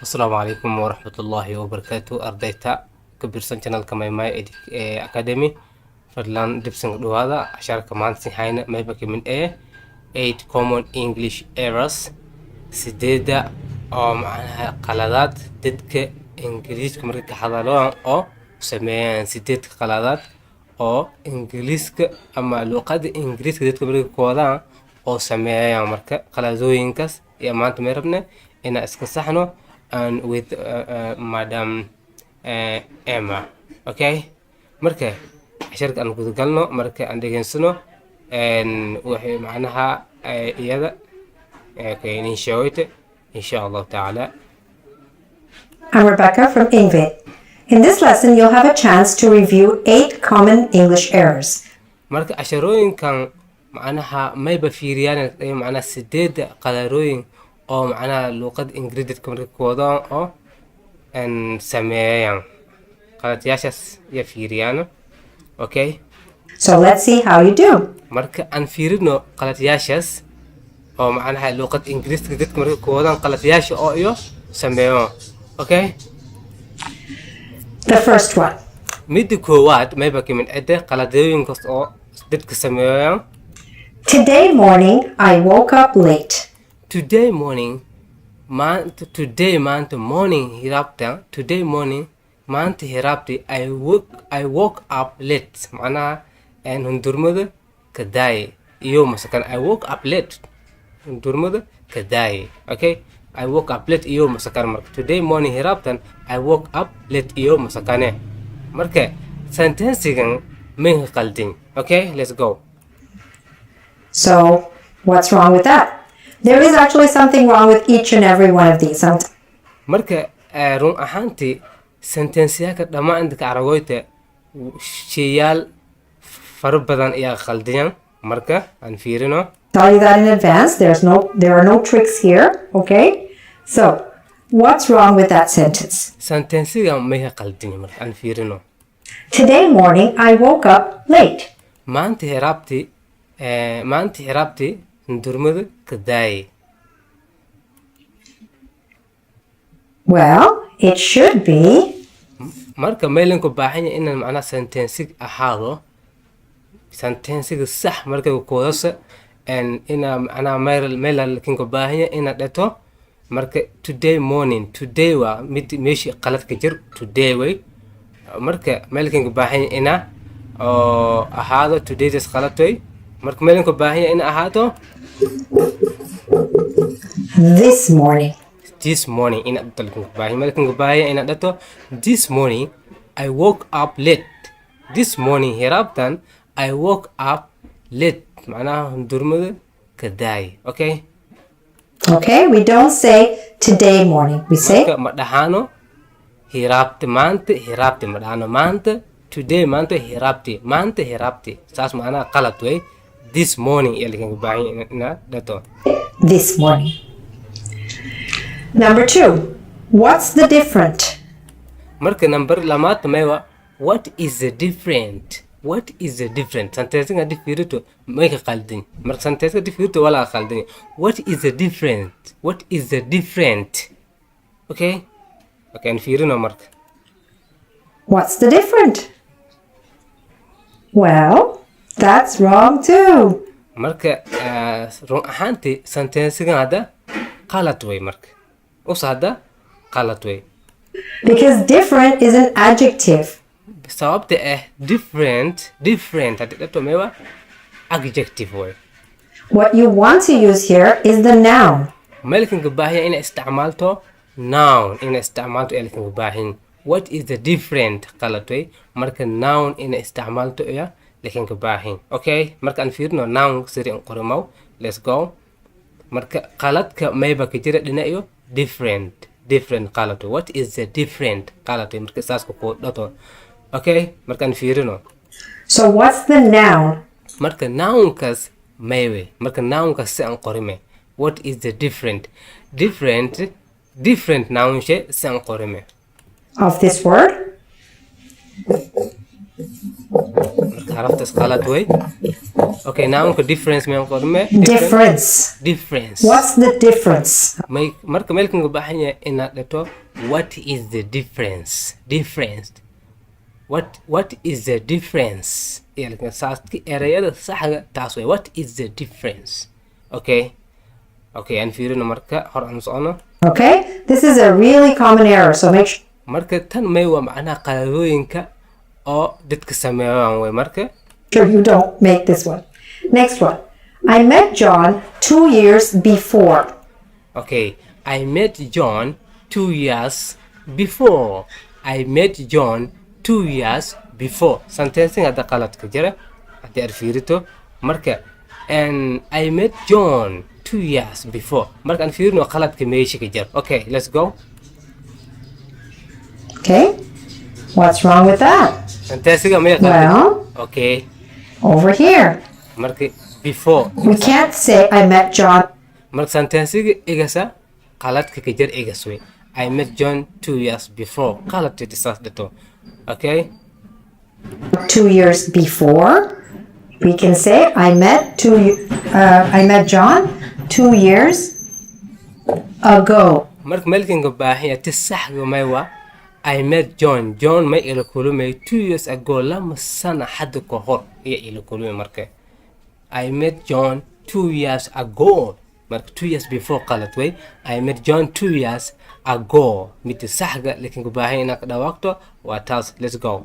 Asalaamu calaykum waraxmatullaahi wabarakaatu. Ardayta ka birsan channelka Maymay Academy, fadlan dibsan dhawaada. Casharka maanta si hayna mayba ka mid ee eight common English errors, sideedda oo macnaha qaladaad dadka Ingiriiska marka ka hadlaan oo sameeyaan, sideed qaladaad oo Ingiriiska ama luqadda Ingiriiska dadka marka ku wadaan oo sameeyaan. Marka qaladooyinkaas iyo maanta may rabne inaan iska saxno and with Madam Emma. Okay, marka casharka aan gudagalno. Marka aan dhegeysano waxay macnaha iyada okay inin sheegayta, insha Allahu tacaala. I'm Rebecca from Engvid. In this lesson, you'll have a chance to review eight common English errors. Marka casharooyinkan macnaha mayba fiiriyaan macnaha sideedda qadarooyin oo macnaha luuqada Ingiriiska marka ku wadaan oo sameeyaan qaladyaashaas iyo fiiriyaan. Okay. So let's see how you do. Marka aan fiirino qaladyaashaas oo macnaha luuqada Ingiriiska dadka marka ku wadaan qaladyaasha oo iyo sameeyo. Okay. The first one. Midda koowaad mayba ka mid cidda qaladooyinkaas oo dadka sameeyaan. Today morning, I woke up late. Today morning, maanta. Today, maanta. Morning, hiraabta. Today morning, maanta hiraabti. I woke up late, macnaha hundurmada ka daaye iyo masakan. I woke up late, hundurmada ka daaye. Okay, I woke up late iyo masakan. Marka today morning, hiraabtan, I woke up late iyo masakane. Marka sentensigan min qaldin. Okay, let's go. So, what's wrong with that? There is actually something wrong with each and every one of these. Marka run ahaantii sentensiyaaka dhammaan inta ka aragoyta sheeyaal fara badan ayaa khaldiyan. Marka aan fiirino. Tell you that in advance. There are no tricks here, okay? So, what's wrong with that sentence? Sentensiga may khaldin. Marka aan fiirino. Today morning, I woke up late. Maanta hiraabti ndurmada ka daayay. Well, it should be Marka maylinku baahan yahay inaan macnaha sentensig ahaado sentensiga sax. Marka koodasa ina macnaha meel meel kinka baahan yahay inaad dheto. Marka today morning, today waa mid meeshii qaladka jir, today way. Marka meelkinka baahan yahay ina oo ahaado todaydas qalad way. Marka meelinka baahan yahay ina ahaato this morning. This morning ina dhto lakinka baahan. Meelkinka baahan yahay ina dhato this morning I woke up late. This morning, hiraabtan, I woke up late, macnaha hundurmada ka daay. Okay. Okay, we don't say today morning. We say Marka ma dhahaano hiraabti maanta, hiraabti ma dhahano maanta. Today, maanta hiraabti, maanta hiraabti, saas macnaha qalad wey. This morning iyo lakinka baahan yahay ina dhato. This morning. Number two, what's the different? Marka number lamaad maywa what is the different? What is the different? Sentensiga haddii fiirito may ka qaldin. Marka sentensiga haddii fiirito walaa qaldin. What is the different? What is the different? Okay, aan fiirino marka. What's the different? Well, that's wrong too. Marka run ahaantii sentensigan hadda qalad wey. Marka us hadda qalad wey. Because different is an adjective. Sababta ah different, different haddii dhabto meewa adjective wey. What you want to use here is the noun. Meelkanka baahiya inay isticmaalto noun, inay isticmaalto eelkanka baahin. What is the different qalad wey. Marka noun inay isticmaalto iya lakinka baahin. Okay, marka aan fiirino noun siri in qorimaw. Let's go. Marka qaladka mayba ka jira dhinac iyo different. Different qalad wey. What is the different qalad wey. Marka saas ku dhato. Okay, marka aan fiirino. So what's the noun? Marka nounkaas maywe. Marka nounkaas si aan qorime. What is the different? Different, different noun she si aan qorime of this word? Marka Xaraftaas qalad way. Okay, nounka difference mayan qorme? Difference. Difference. What's the difference? May marka meelkan u baahan yahay inaad dhato "What is the difference?" Difference, what is the difference? Saaski erayada saxda taas way. What is the difference? Okay, aan fiirino marka hor aan socono. Okay? This is a really common error, so make Marka tan may waa macnaha qaladooyinka oo dadka sameeyaan way marka. sure you don't make this one. Next one. I met John 2 years before. Okay, I met John 2 years before. I met John 2 years before. Sentencing hadda qalad ka jira haddii aad fiirito. Marka and I met John 2 years before. Marka aan fiirino qaladka meesha ka jira. Okay, let's go. Okay? What's wrong with that? Sentencing may qalad. Well, over here. Marka before. We can't say "I met John Marka sentencing igasa qaladka ka jira igas way. I met John 2 years before. Qalad saas dhito. Okay? 2 years before." We can say I met John 2 years ago." Marka meelkanka baahan yahay ti saxga may waa I met John. John may ila kulmay 2 years ago, 2 sano hadda ka hor iyo ila kulmay. Marka I met John 2 years ago. Marka 2 years before qalad way. I met John 2 years ago midda saxga laakiin ku baahan inaad ka dhawaaqto waa taas. Let's go.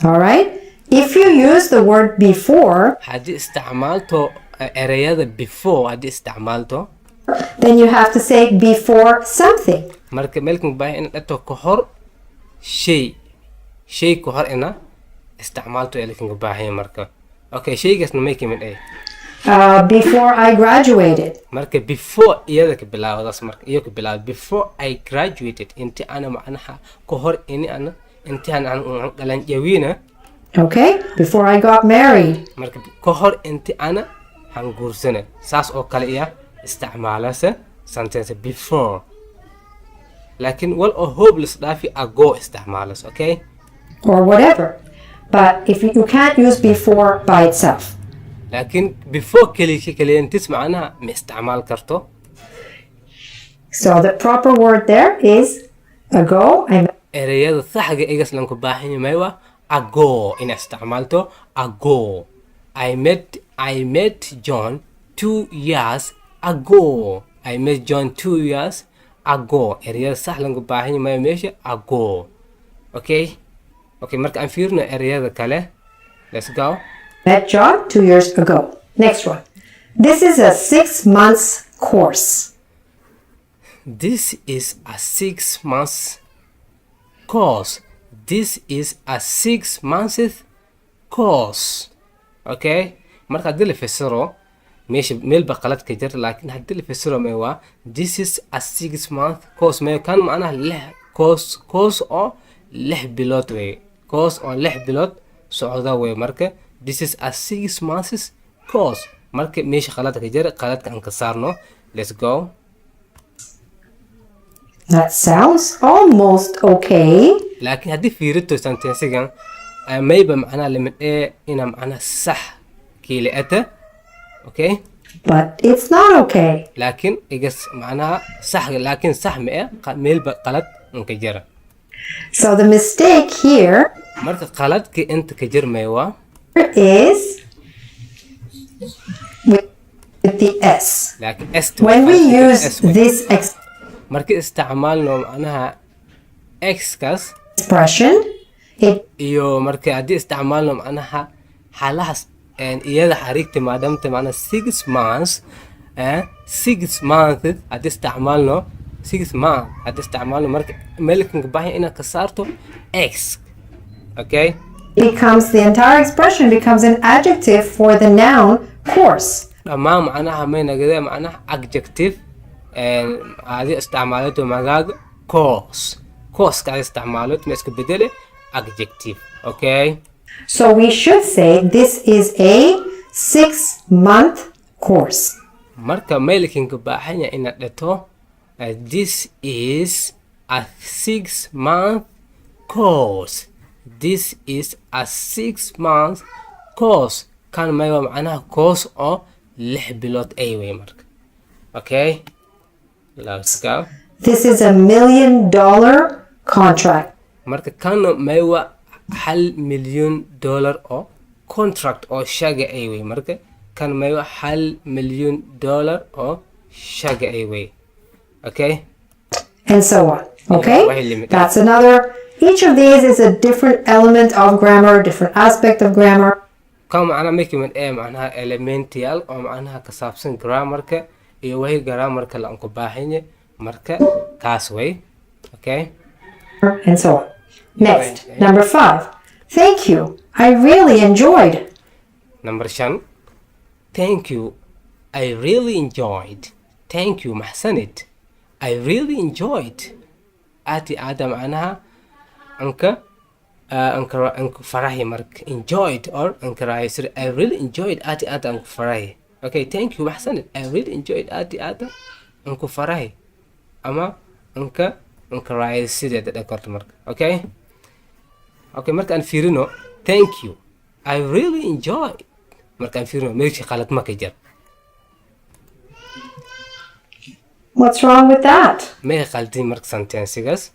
All right? If you use the word "before," Haddii isticmaalto ereyada before, haddii isticmaalto, then you have to say "before something." Marka meelkan ku baahan inaad dhahto ka hor shay, shay ka hor ina isticmaalto ee laakiin ku baahan yahay. Marka okay, shaygaasna may kamid ay. Before I graduated. Marka before iyada ka bilaawdaas, marka iyo ka bilaawda before I graduated, inti ana macnaha ka hor ini ana inti aan aan dhalan jawina. Okay? Before I got married. Marka ka hor inti ana han guursana, saas oo kale iya isticmaalase sentence before, laakiin wal oo hopeless dhaafi ago isticmaalas. Okay. Or whatever. But if you can't use "before" by itself. Laakiin before keli keliyantis macnaha ma isticmaal karto. So the proper word there is "ago." I Ereyada saxga igas lanku baahan yahay waa ago, inaad isticmaalto ago. I met John 2 years ago. I met John 2 years ago. Ereyada sax lanku baahan yahay meesha ago. Okay, marka aan fiirino ereyada kale. Let's go. Met John 2 years ago. Next one. This is a 6 months course. This is a 6 months course. This is a 6 months course. Okay, marka haddii la fasiro meesha meel ba qalad ka jirta, laakiin haddii la fasiro may waa this is a 6 month course, may kan macnaha lix course, course oo 6 bilood wey, course oo 6 bilood socda wey. Marka this is a 6 months course. Marka meesha qaladka ka jira, qaladka aan ka saarno. Let's go. That sounds almost okay. Laakiin haddii fiirito sentensigan mayba macnaha limid ee ina macnaha sax kiile ata. Okay. But it's not okay. Laakiin igas macnaha sax, laakiin sax ma eh, meelba qalad inka jira. So the mistake here Marka qaladka inta ka jirmay waa is with the S. Laakiin S. When we use this Marka isticmaalno macnaha x-kaas expression, it iyo marka haddii isticmaalno macnaha xaalahaas iyada xariigta maadaamta macnaha 6 months, 6 months haddii isticmaalno, 6 month haddii isticmaalno, marka meelkanka baahan inaad ka saarto x. Okay. becomes the entire expression becomes an adjective for the noun "course." Dhammaan macnaha may nagade macnaha adjective adi isticmaalato magaaga course, course-ka adi isticmaalato ma iska bedele adjective. Okay. So we should say, "This is a 6 month course." Marka mailkinka baahan yahay inaad dhato "This is a 6 month course." This is a 6 month Course kan mayba macnaha course oo 6 bilood ay wey marka. Okay, let's go. This is $1 million contract. Marka kana maywa $1 milyan oo contract oo shaga ay wey. Marka kan maywa $1 milyan oo shaga ay wey, okay. And so on. Okay? Why limit? That's another. Each of these is a different element of grammar, different aspect of grammar. Kan macnaha may kamid ee macnaha elemential oo macnaha ka saabsan grammarka iyo wahi grammarka la anku baahanye. Marka kaas way, okay. And so on. Next, number five. Thank you. I really enjoyed. Number 5, thank you, I really enjoyed. Thank you, mahadsanid. I really enjoyed, aad iyo aada macnaha anka anka anka farahi. Marka enjoyed or anka raaysir, I really enjoyed, aad iyo aad anku farahi. Okay, thank you, mahadsanid. I really enjoyed, aad iyo aad anku farahi ama anka raaysideeda dhakorto marka. Okay, marka aan fiirino "Thank you, I really enjoyed", marka aan fiirino meeshii qalad ma ka jir. What's wrong with that? May qaldin marka sentencigaas?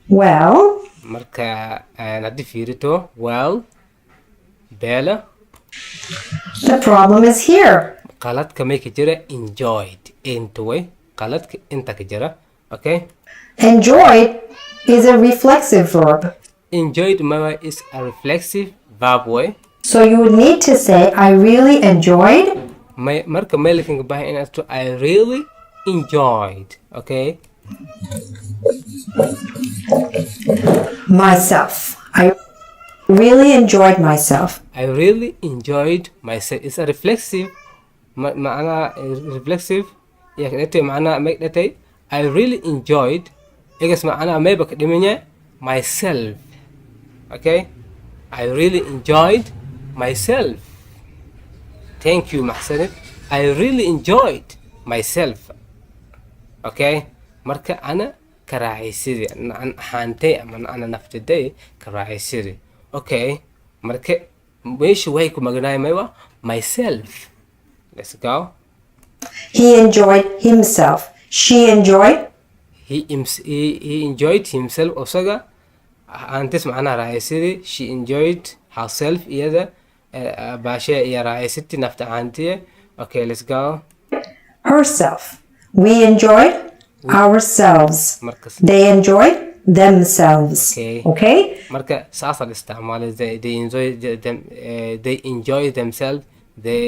Well, marka aan haddii fiirito, well, beela. The problem is here. Qaladka may ka jira? Enjoyed inta way qaladka inta ka jira, okay. Enjoyed is a reflexive verb. Enjoyed mawa is a reflexive verb way. So you would need to say, "I really enjoyed May marka meelkanka baahan inaad to "I really enjoyed", okay. myself. I really enjoyed myself." I really enjoyed myself. It's a reflexive macnaha reflexive ya kadhatay macnaha may dhatay "I really enjoyed" igas macnaha mayba ka dhimanya myself. Okay, I really enjoyed myself. Thank you, mahadsanid. I really enjoyed myself. Okay, marka ana ka raaxaysidi an ahaantay ama ana naftiday ka raaxaysidi. Okay, marka meesha way ku maganaay maywa myself. Let's go. He enjoyed himself. She enjoyed He enjoyed himself, isaga ahaantis macnaha raaxaysidi. She enjoyed herself, iyada baashe iyo raaxaysiti nafta ahaantiye. Okay, let's go. Herself. We enjoyed ourselves. Marka They enjoyed themselves. Okay. Okay? Marka saasaa la isticmaalay. They enjoy them, they enjoy themselves, they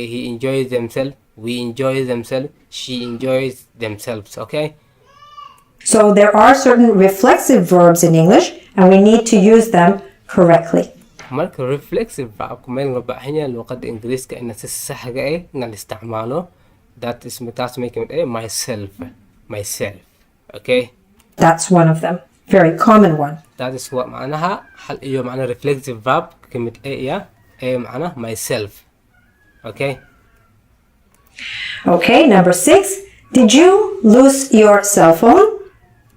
he enjoys themselves, we enjoy themselves, she enjoys themselves, okay. So there are certain reflexive verbs in English, and we need to use them correctly. Marka reflexive verbku meel loo baahan yahay luqadda Ingiriiska ina si saxga ah in la isticmaalo. That is taas may kamid ah myself, myself, okay. That's one of them. Very common one. That is what macnaha hal iyo macnaha reflexive verb kamid ah iya ee macnaha myself, okay. Okay, number six. Did you lose your cell phone?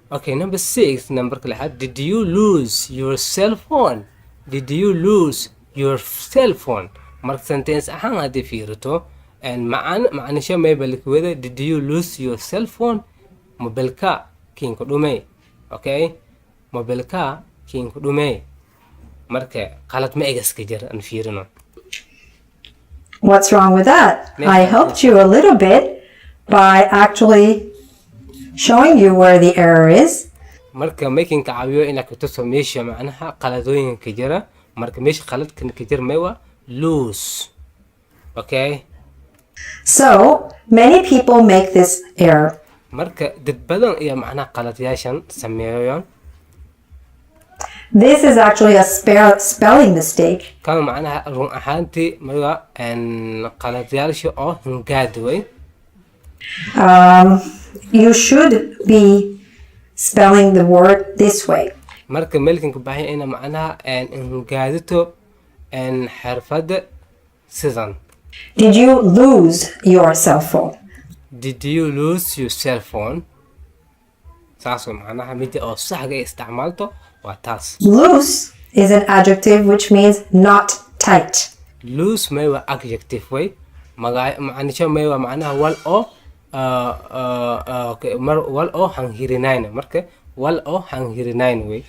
Okay, number six, number lixaad. Did you lose your cell phone? Did you lose your cell phone? Marka sentence ahaan haddii fiirito and macan macnisho mayba likwada "Did you lose your cell phone?" Mobilka kiinku dhumay? Okay, mobilka kiinku dhumay? Marka qalad ma egaska jir aan fiirino. What's wrong with that? I helped you a little bit by actually showing you where the error is. Marka makinka caawiyo inaa kutuso meesha macnaha qaladooyinka jira. Marka meesha qaladkan ka jir maywa lose, okay. So many people make this error. Marka dad badan ayaa macnaha qaladyaashan sameeyaan. This is actually a spelling mistake. Kan macnaha run ahaantii maga qaladyaasha oo hingaad way. You should be spelling the word this way. Marka meelkanka baahan ina macnaha hingaadito xirfadda sidan. Did you lose your cell phone? Did you lose your cell phone? Saas way macnaha midda oo saxga ay isticmaalto waa taas. Loose is an adjective which means not Tight. Loose may waa adjective way, maga macnisho may waa macnaha wal oo okay, mar wal oo hanhirinayna. Marka wal oo hanhirinayn way,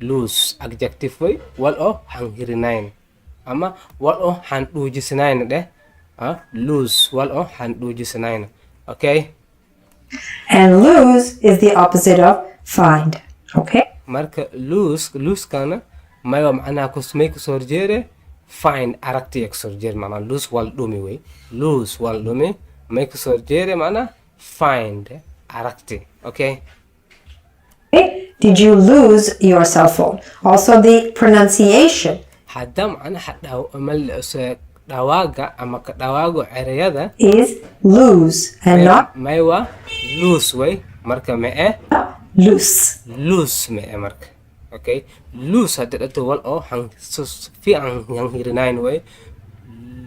loose adjective way, wal oo hanhirinayn ama wal oo handhuujisanayn dheh. Loose wal oo handhuujisanayn, okay. And lose is the opposite of find. Okay? Marka lose, lose-kana may waa macnaha may kusoo horjeede find, aragtiya kasoo horjeede. Macnaha lose wal dhumi wey, lose wal dhumi, may kasoo horjeede macnaha find, aragti, okay. Did you lose your cell phone? Also, the pronunciation Hadda macnaha dhawaaga ama ka dhawaago ereyada is lose and not may waa lose way. Marka ma eh loose. Loose ma eh. Marka okay, loose haddii dhato wal oo han fiican hanhirinayn way,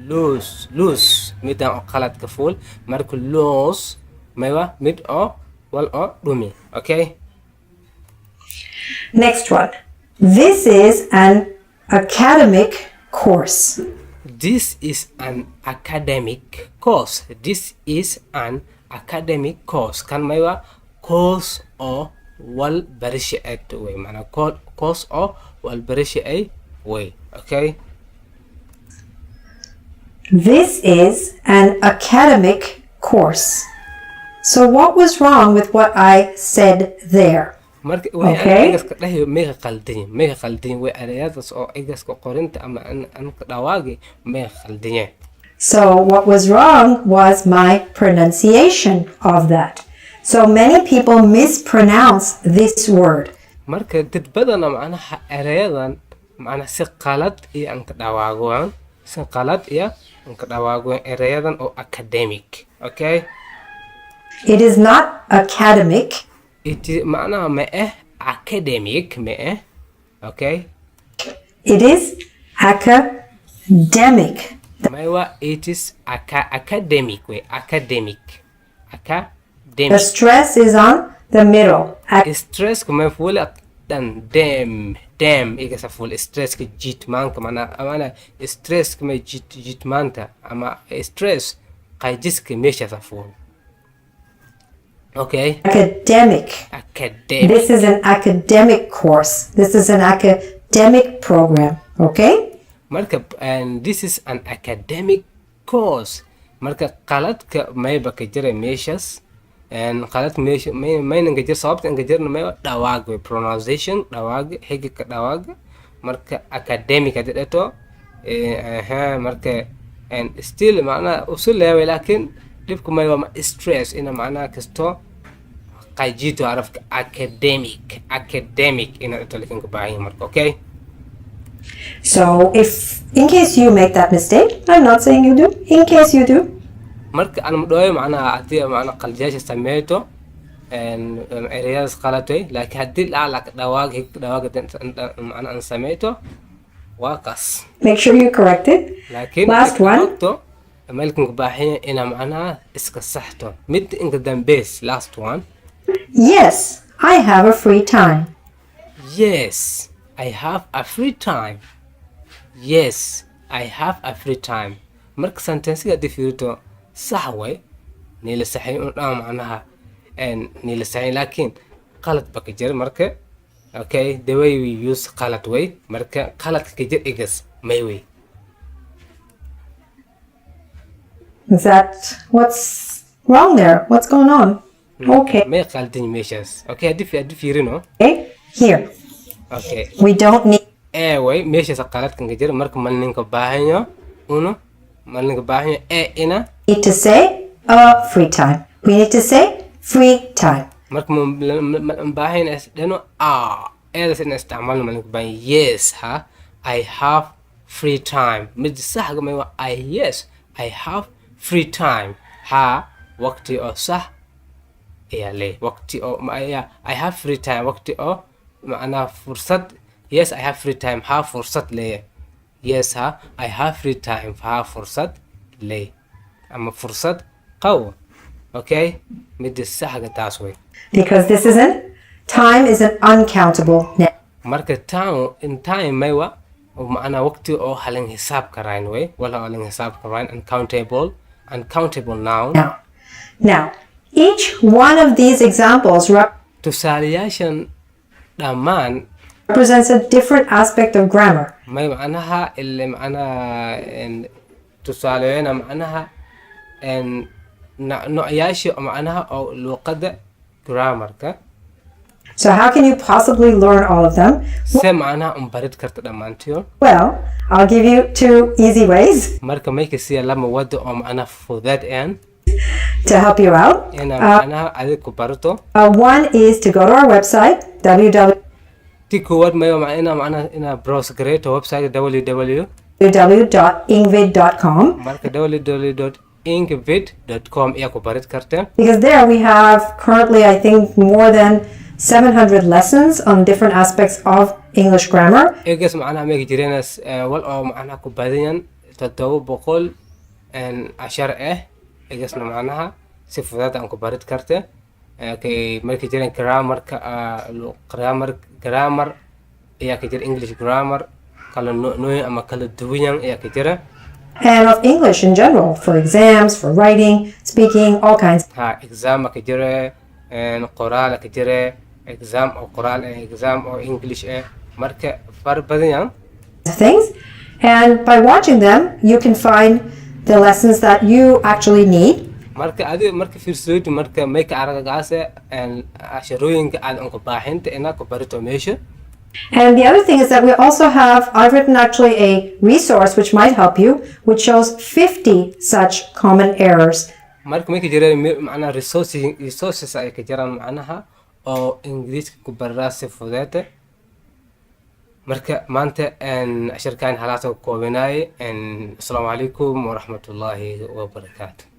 loose, loose midaan oo qaladka fuul. Marka lose may waa mid oo wal oo dhumi, okay. Next one. This is an academic course. This is an academic course. This is an academic course. Kan may waa course oo wal barasho ed way, macnaa course oo wal barasho ay way, okay. This is an academic course. So, what was wrong with what I said there? Marka way egaska dhahayo mayga qaldanyi, mayga qaldanyi way ereyadaas oo egaska qorinta ama an ka dhawaagi mayga qaldanye. So, what was wrong was my pronunciation of that. So, many people mispronounce this word. Marka dad badana macnaha ereyadan macnaha si qalad iyo an ka dhawaagoan, si qalad iyo an ka dhawaagoan ereyadan oo academic, okay. It is not academic, It is macnaha ma eh academic ma eh, okay. It is academic. Maywa it is academic way, academic, The academic. Stress is on the middle. Stresska ma fuula dhan dem dem igasa fuul stresska jiitmaanka mana mana stresska ma jiit jiitmaanta ama stress qayjiska meeshaasa fuul, okay. Academic. Academic. This is an academic course. This is an academic program. Okay? Marka and this is an academic course. Marka qaladka mayba ka jira meeshaas and qalad meesha maynan ka jira, sababta an ka jirna mayba dhawaag way, pronunciation, dhawaag xiga ka dhawaag. Marka academic hadii dhato aha. Marka and still macnaha usul leeyahay, laakiin dhibku mayba ma stress ina macnaha kasto qayjito arafka academic, academic ina dhato lakin ka baahan yahay marka, okay. So, if in case you make that mistake, I'm not saying you do, in case you do, Marka aan madhooyo macnaha haddii macnaha qaljaasha sameeto ereyadaas qalatay, laakiin haddii lacala dhawaag hig dhawaag macnaha aan sameeto waa kaas. Make sure you correct it. Laakiin Last one. Ogto meelkan ku baahan ina macnaha iska saxto mid inka dambeys, last one. Yes, I have a free time. Yes, I have a free time. Yes, I have a free time. Marka sentencega haddii fiirito sax way, niila saxay un dhaa macnaha niila saxay, laakiin qalad ba ka jira. Marka okay, the way we use qalad way. Marka qaladka ka jir igas may way. Is that what's wrong there? What's going on? Okay. May qaldin meeshaas, okay, haddii fiirino. Here. Okay. We don't need Ee way meeshaas qaladkan ka jira. Marka malinka baahanyo uno malinka baahanyo ee ina to say a free time. We need to say free time. Marka ma baahan is dhano a eedas ina isticmaalno malinka baahan. Yes ha, I have free time. Mid saxga may waa I, yes, I have free time. Ha, waqti oo sax ayaa leeyahay, waqti oo ayaa I have free time, waqti oo macnaha fursad. Yes, I have free time, ha fursad leeyahay. Yes ha, I have free time, ha fursad leey ama fursad qaw, okay. Midda saxga taas way. Because this isn't, time is an uncountable noun. Marka time in time may wa Macnaha waqti oo halin xisaab karayn wey, wala halin xisaab karayn, uncountable, uncountable noun. Noun. Now, each one of these examples Tusaalayaashan dhammaan represents a different aspect of grammar. May macnaha ile macnaha tusaaleeyana macnaha noocyaasha macnaha oo luuqadda grammarka. So, how can you possibly learn all of them? Se macnaha un barid karta dhammaantiyo? Well, I'll give you two easy ways Marka may ka siiya lama wado oo macnaha fudeed een to help you out. Ina macnaha adig ku barato. One is to go to our website, www Ti koowaad mayo ina macnaha ina browse gareeto website www www.engvid.com Marka www.engvid.com ayaa ku barid karta. Because there we have currently, I think, more than 700 lessons on different aspects of English grammar. Egas macnaha may jireen wal oo macnaha ku badanyan 700 cashar ah, egasna macnaha si fudeed aan ku barid karta. Okay, markay jireen grammarka, grammar ayaa ka jira, English grammar kala nooyin ama kala duwanyan ayaa ka jira. And of English in general, for exams, for writing, speaking, all kinds Ha, exam ka jira, qoraal ka jira, exam oo qoraal ah, exam oo English ah, marka far badan yan of things. And by watching them, you can find the lessons that you actually need. Marka adiga marka fiirsoodi, marka may ka aragagaase casharooyinka aad unka baaxinta inaa ku barito meesha. And the other thing is that we also have, I've written actually a resource which might help you, which shows 50 such common errors Marka may ka jiraan macnaha resources ay ka jiraan macnaha oo Ingiriiska ku baraa si fudeete. Marka maanta casharkan halaasa ku koobinaay. Asalaamu calaykum waraxmatullaahi wabarakaatu.